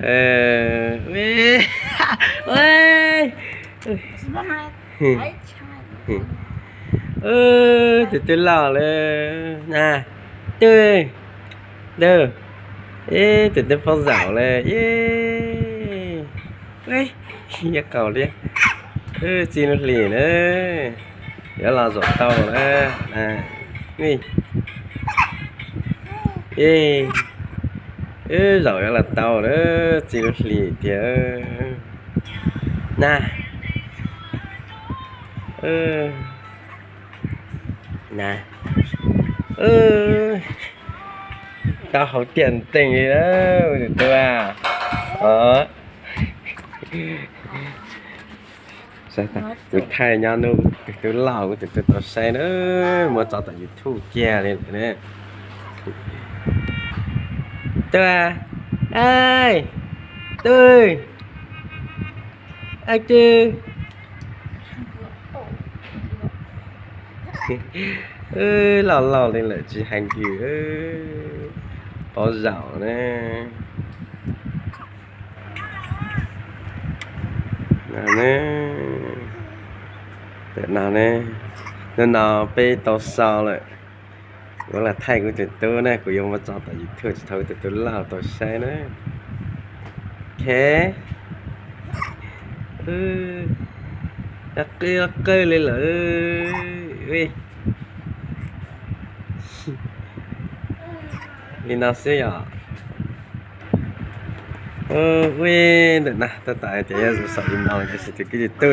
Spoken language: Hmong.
Tus twb loj lawm na. Twb, twb, ib tus twb poob zaum lawm. Ib qaus li, txij lub hlis na, yuav los zaum tau na. Ib zaum yuav los tau na, txij lub hlis tiag na. Na, tau hauv tiaj nteeg li na, tus tub a. Kuv thaij nyob nub, tus tub loj kuv tus tub tau saib na, muab tso tom YouTube kiag li lawm na. Tub a, tub, tub, loj loj li lawm tsis hais nkws, poob zaum na. Tam no ne, hnub no peb tau so lawm. Kuv los thaij kuv tus tub na, kuv yuav muab tso tom YouTube tsis tau kuv tus tub loj tau saib na. Ok, qw qw li lawm. Li no xwb yom. Ua ntawm no tab tom hais tias yog saum li no los sis tus kwv tus tij.